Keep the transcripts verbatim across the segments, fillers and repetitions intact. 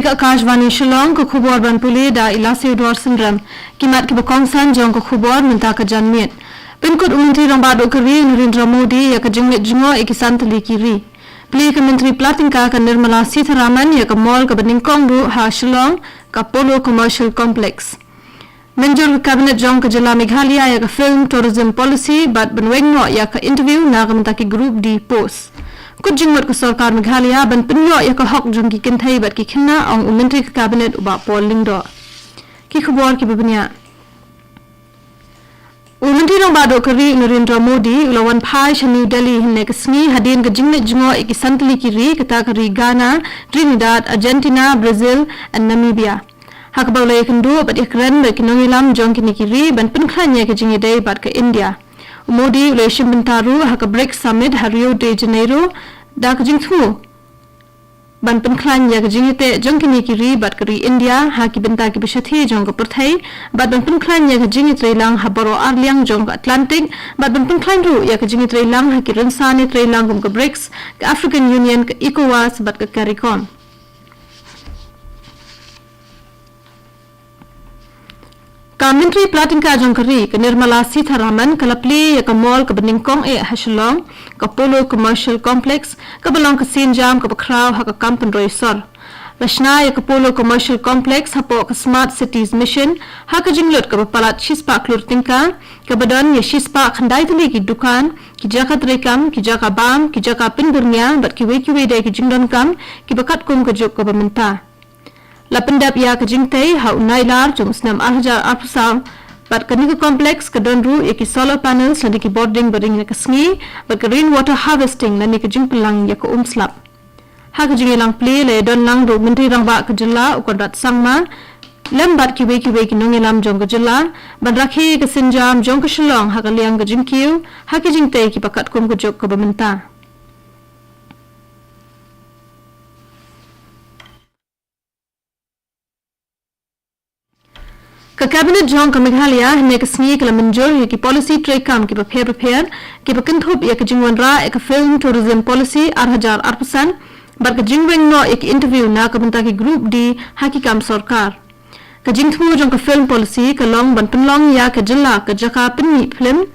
Ka Akashvani Shillong, ka khubor ban pule da i Lasio Dor Synrem. Ki mat kiba kongsan jong ka khubor mynta ka janmiet. Pynkut u Myntri Rangbah Duh ka ri Narendra Modi ïa ka jingngeit jngoh ïa ki san tylli ki ri. Plie ka Myntri Pla Tyngka ka Nirmala Sitharaman ïa ka mall kaba nyngkong ruh ha Shillong, ka Polo Commercial Complex. Mynjur ka Cabinet jong ka jylla Meghalaya ïa ka Film Tourism Policy bad ban weng noh ïa ka interview na ka bynta ki Group D post. Kut jingmut ka sorkar Meghalaya ban pynïoh ïa ka hok jong ki kynthei bad ki khynnah, ong u Myntri ka Cabinet u Bah Paul Lyngdoh. Ki khubor kiba bniah. U Myntri Rangbah Duh ka ri Narendra Modi u la wan phai sha New Delhi hynne ka sngi hadien ka jingngeit jngoh ïa ki san tylli ki ri, kata ka ri Ghana, Trinidad, Argentina, Brazil and Namibia. Ha kaba u la ïakynduh bad ïakren bad ki nongïalam jong kine ki ri ban pynkhlaiñ ïa ka jingïadei bad ka India. U Modi u la ïashim bynta ruh ha ka BRICS Summit ha Rio de Janeiro da ka jingthmu ban pynkhlaiñ ïa ka jingïateh jong kine ki ri bad ka ri India ha ki bynta kiba shathie jong ka pyrthei, bad ban pynkhlaiñ ïa ka jingïatreilang ha baroh arliang jong ka Atlantic, bad ban pynkhlaiñ ruh ïa ka jingïatreilang ha ki rynsan ïatreilang kum ka BRICS, ka African Union, ka ECOWAS bad ka CARICOM. Ka Myntri Pla Tyngka jong ka ri, ka Nirmala Sitharaman, ka la plie ïa ka mall kaba nyngkong eh ha Shillong, ka Polo Commercial Complex, kaba long ka sienjam kaba khraw ha ka kam pynroi sor. La shna ïa ka Polo Commercial Complex hapoh ka Smart Cities Mission ha ka jinglut kaba palat shispah klur tyngka, kaba don ïa shispah khyndai tylli ki dukan, ki jaka treikam, ki jaka bam, ki jaka pynbyrngia bad kiwei kiwei de ki jingdonkam kiba katkum ka juk kaba mynta. La pyndep ïa ka jingtei ha u Nailar jong u snem ar hajar arphew saw, bad kane ka complex ka don ruh ïa ki solar panels lane ki bording ba ring na ka sngi, bad ka rainwater harvesting lane ka jingpynlang ïa ka umslap. Ha ka jingïalang plie la ïadon lang da u Myntri Rangbah ka jylla u Conrad Sangma lem bad kiwei kiwei ki nongïalam jong ka jylla, ban rakhe ïa ka sienjam jong ka Shillong ha ka liang ka jingkiew ha ki jingtei kiba katkum ka juk kaba mynta. Ka Cabinet jong ka Meghalaya hynne ka sngi ka la mynjur ïa ki policy treikam kiba pher bapher, kiba kynthup ïa ka jingwanrah ïa ka Film Tourism Policy ar hajar arphew san, bad ka jingweng noh ïa ki interview na ka bynta ki Group D ha ki kam sorkar. Ka jingthmu jong ka Film Policy ka long ban pynlong ïa ka jylla ka jaka pynmih phlim,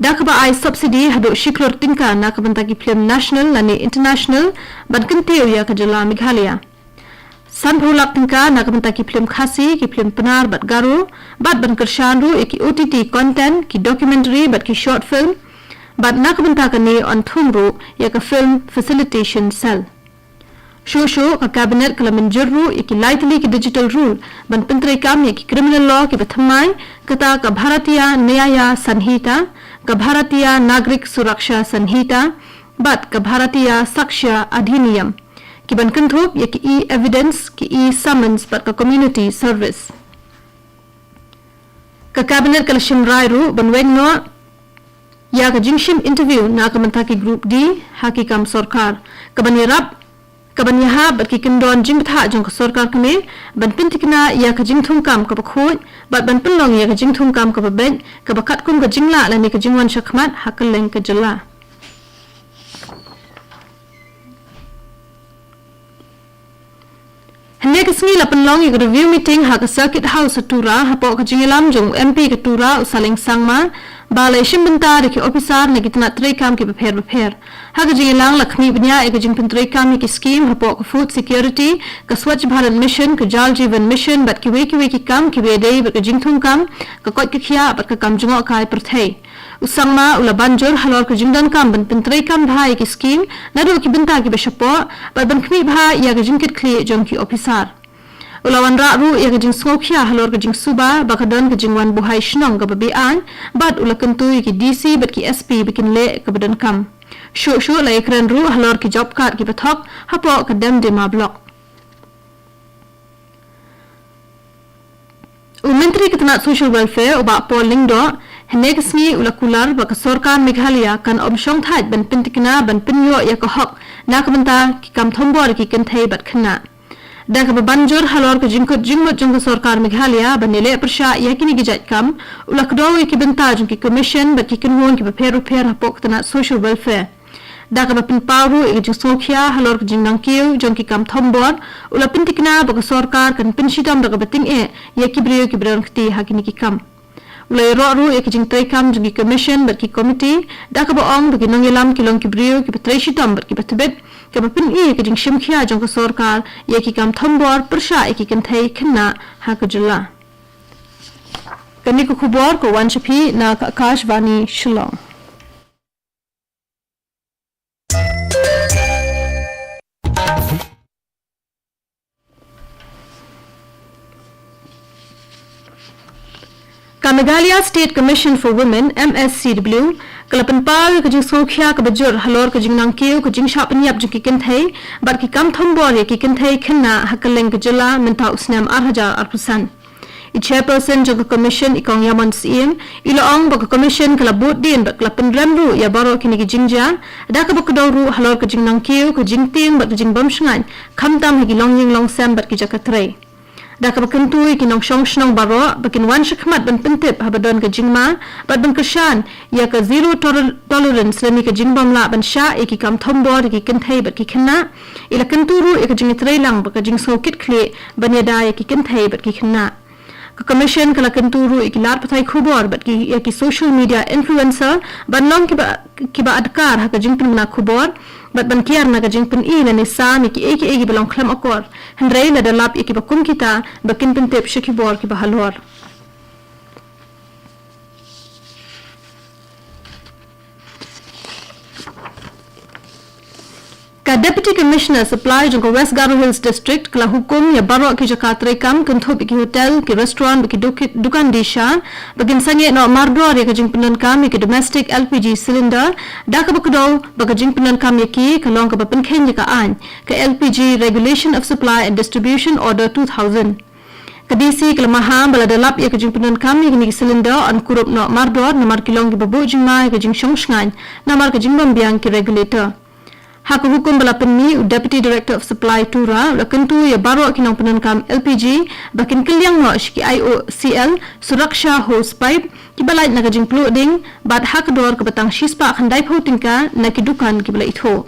da kaba ai subsidy haduh shi klur tyngka na ka bynta ki phlim national lane international, ban kyntiew ïa ka jylla Meghalaya. Sanphew lak tyngka na ka bynta ki phlim Khasi, ki phlim Pnar bad Garo, bad ban kyrshan ruh ïa ki O T T content, ki documentary bad ki short film, bad na ka bynta kane yn thung ruh ïa ka Film Facilitation Cell. Shuh shuh ka Cabinet ka la mynjur ruh ïa ki lai tylli ki digital rule ban pyntreikam ïa ki criminal law kiba thymmai, kata ka Bharatiya Nyaya Sanhita, ka Bharatiya Nagarik Suraksha Sanhita, bad ka Bharatiya Sakshya Adhiniyam, kiban kynthup ïa ki e-evidence, ki e-summons bad ka community service. Ka Cabinet ka la shim rai ruh ban weng noh ïa ka jingshim interview na ka bynta ki Group D ha ki kam sorkar, kaban ïarap, kaban ïahap bad ki kyndon jingbthah jong ka sorkar kmie, ban pyntikna ïa ka jingthungkam kaba khuid bad ban pynlong ïa ka jingthungkam kaba beit, kaba katkum ka jinglah lane ka jingwan shakhmat ha kylleng ka jylla. Hynne ka sngi la pynlong ïa ka review meeting ha ka Circuit House ha Tura, hapoh ka jingïalam jong u M P ka Tura u Saleng Sangma, ba la ïashim bynta da ki ophisar na ki tnat treikam kiba pher bapher. Ha ka jingïalang la khmih bniah ïa ka jingpyntreikam ïa ki skim hapoh ka food security, ka Swachh Bharat Mission, ka Jal Jeevan Mission bad kiwei kiwei ki kam kiba ïadei bad ka jingthungkam, ka koit ka khiah bad ka kam jngohkai pyrthei. U Sangma u la ban jur halor ka jingdonkam ban pyntreikam bha ïa ki skim naduh ki bynta kiba shapoh, bad ban khmih bha ïa ka jingkitkhlieh jong ki ophisar. U la wanrah ruh ïa ka jingsngewkhia halor ka jingsuba ba ka don ka jingwan buhai shnong kaba beaiñ, bad u la kyntu ïa ki D C bad ki S P ba kin leh kaba donkam. Shuh shuh la ïakren ruh halor ki job card kiba thok hapoh ka Demdima Block. U Myntri ka tnat Social Welfare u Bah Paul Lyngdoh, hynne ka sngi u la kular ba ka sorkar Meghalaya kan ym shongthait ban pyntikna ban pynïoh ïa ka hok na ka bynta ki kam thombor ki kynthei bad khynnah. Da kaba ban jur halor ka jingkut jingmut jong ka sorkar Meghalaya ban ïaleh pyrshah ïa kine ki jait kam, u la kdew ïa ki bynta jong ki commission bad ki kynhun kiba pher bapher hapoh ka tnat Social Welfare. Da kaba pynpaw ruh ïa ka jingsngewkhia halor ka jingnangkiew jong ki kam thombor, u la pyntikna ba ka sorkar kan pynshitom da kaba tyngeh ïa ki briew kiba don kti ha kine ki kam. U la ïaroh ruh ïa ka jingtreikam jong ki commission bad ki committee, da kaba ong ba ki nongïalam ki long ki briew kiba trei shitom bad kiba tbit, kaba pyni ïa ka jingshimkhia jong ka sorkar ïa ki kam thombor pyrshah ïa ki kynthei khynnah ha ka jylla. Kane ka khubor ka wan sha phi na ka Akashvani Shillong. Ka Meghalaya State Commission for Women, M S C W, ka la pynpaw ïa ka jingsngewkhia kaba jur halor ka jingnangkiew ka jingshah pynïap jong ki kynthei bad ki kam thombor ïa ki kynthei khynnah ha kylleng ka jylla mynta u snem ar hajar arphew san. I chairperson jong ka commission, i Kong Yamon Syiem, i la ong ba ka commission ka la bud dien bad ka la pynrem ruh ïa baroh kine ki jingjia, da kaba kdew ruh halor ka jingnangkiew ka jingtieng bad ka jingbymshngaiñ, khamtam ha ki longïing longsem bad ki jaka trei. Da kaba kyntu ïa ki nongshong shnong baroh ba kin wan shakhmat ban pyntip haba don ka jingma bad ban kyrshan ïa ka zero toler-, tolerance lane ka jingbymlah ban shah ïa ki kam thombor ïa ki kynthei bad ki khynnah. I la kyntu ruh ïa ka jingïatreilang bad ka jingsngewkitkhlieh ban ïada ïa ki kynthei bad ki khynnah. Ka commission ka la kyntu ruh ïa ki lad pathai khubor bad ki, ïa ki social media influencer ban long kiba, kiba adkar ha ka jingpynbna khubor bad ban kiar na ka jingpyni lane sam ïa kiei kiei kiba long khlem akor. Hynrei lada lap ïa kiba kum kita ba kin pyntip sha ki bor kiba halor. Ka Deputy Commissioner Supply jong ka West Garo Hills District ka la hukum ïa baroh ki jaka treikam kynthup ïa ki hotel, ki restaurant bad ki duki-, dukan disha ba kin sangeh noh mardor ïa ka jingpyndonkam ïa ki domestic L P G cylinder, da kaba kdew ba ka jingpyndonkam ïa ki ka long kaba pynkheiñ ïa ka aiñ, ka L P G Regulation of Supply and Distribution Order two thousand. Ka D C ka la maham ba lada lap ïa ka jingpyndonkam ïa kine ki cylinder yn kurup noh mardor namar ki long kiba buh jingma ïa ka jingshong shngaiñ namar ka jingbymbiang ki regulator. Ha ka hukum ba la pynmih, u Deputy Director of Supply Tura u la kyntu ïa baroh ki nongpyndonkam L P G ba kin kylliang noh sha ki I O C L Suraksha Hose Pipe kiba lait na ka jingpluh ding bad ha ka dor kaba tang shispah khyndaiphew tyngka na ki dukan kiba la ithuh.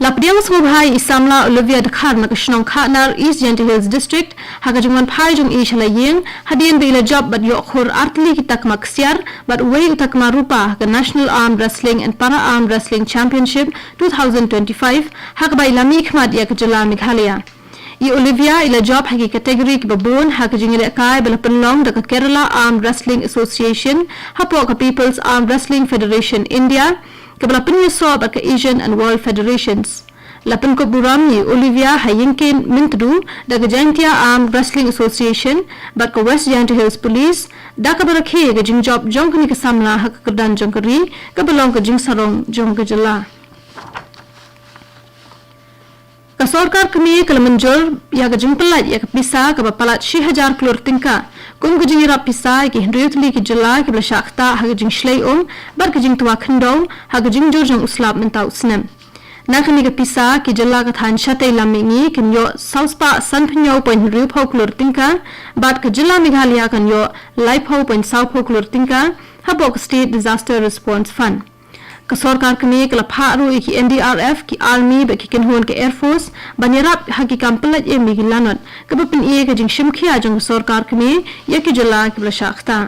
La pdiang sngewbha ïa i samla Olivia Dkhar na ka shnong Khahnar, East Jaintia Hills District, ha ka jingwan phai jong i sha la ïing, hadien ba i la jop bad ïoh khur ar tylli ki takma ksiar bad uwei u takma rupa ha ka National Arm Wrestling and Para Arm Wrestling Championship two thousand twenty-five, ha kaba i la mihkhmat ïa ka jylla Meghalaya. I Olivia i la jop ha ki category kiba bun ha ka jingïalehkai ba la pynlong da ka Kerala Arm Wrestling Association hapoh ka People's Arm Wrestling Federation India, kaba la pynïasoh bad ka Asian and World Federations. La pynkup burom ïa i Olivia ha ïingkien myntdu da ka Jaintia Arm Wrestling Association bad ka West Jaintia Hills Police, da kaba rakhe ïa ka jingjop jong kane ka samla ha ka kyrdan jong ka ri, kaba long ka jingsarong jong ka jylla. Ka sorkar kmie ka la mynjur ïa ka jingpyllait ïa ka pisa kaba palat shi hajar klur tyngka kum ka jingïarap pisa ïa ki hynriew tylli ki jylla kiba la shah ktah ha ka jingshlei um bad ka jingtwa khyndew ha ka jingjur jong u slap mynta u snem. Na kane ka pisa, ki jylla ka thaiñ shatei lam mihngi kin ïoh saw spah sanphew hynñiew point hynriewphew klur tyngka bad ka jylla Meghalaya kan ïoh laiphew point sawphew klur tyngka hapoh ka State Disaster Response Fund. Ka sorkar kmie ka la phah ruh ïa ki N D R F, ki army bad ki kynhun ka Air Force ban ïarap ha ki kam pyllait im ïa ki lanot, kaba pyni ïa ka jingshimkhia jong ka sorkar kmie ïa ki jylla kiba la shah ktah.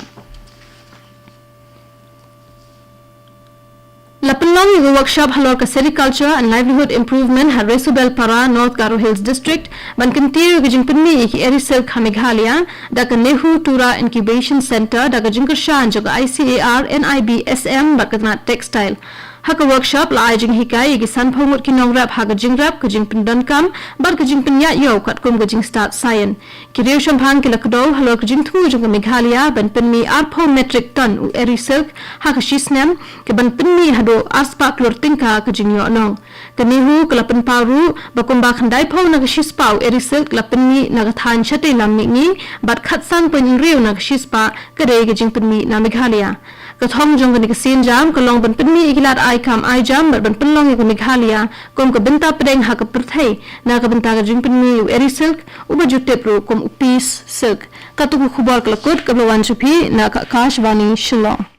La pynlong ïa ka workshop halor ka Sericulture and Livelihood Improvement ha Resubelpara, North Garo Hills District, ban kyntiew ïa ka jingpynmih ïa ki eri silk ha Meghalaya da ka NEHU Tura Incubation Centre da ka jingkyrshan jong ka I C A R, N I B S M bad ka tnat Textile. Ha ka workshop la ai jinghikai ïa ki sanphew ngut ki nongrep ha ka jingrep, ka jingpyndonkam bad ka jingpynïaid ïew katkum ka jingstad science. Ki riewshemphang ki la kdew halor ka jingthmu jong ka Meghalaya ban pynmih arphew metric ton u eri silk ha ka shisnem, kaban pynmih haduh arspah klur tyngka ka jingïohnong. Ka NEHU ka la pynpaw ruh ba kumba khyndaiphew na ka shispah u eri silk la pynmih na ka thaiñ shatei lam mihngi bad khatsan point hynriew na ka shispah ka dei ka jingpynmih na Meghalaya. Ka thong jong kane ka sienjam ka long ban pynmih ïa ki lad ai kam ai jam bad ban pynlong ïa ka Meghalaya kum ka bynta pdeng ha ka pyrthei na ka bynta ka jingpynmih ïa u eri silk, uba ju tip ruh kum u Peace Silk. Katto ka khubor ka la kut, kaba la wan sha phi na ka Akashvani Shillong.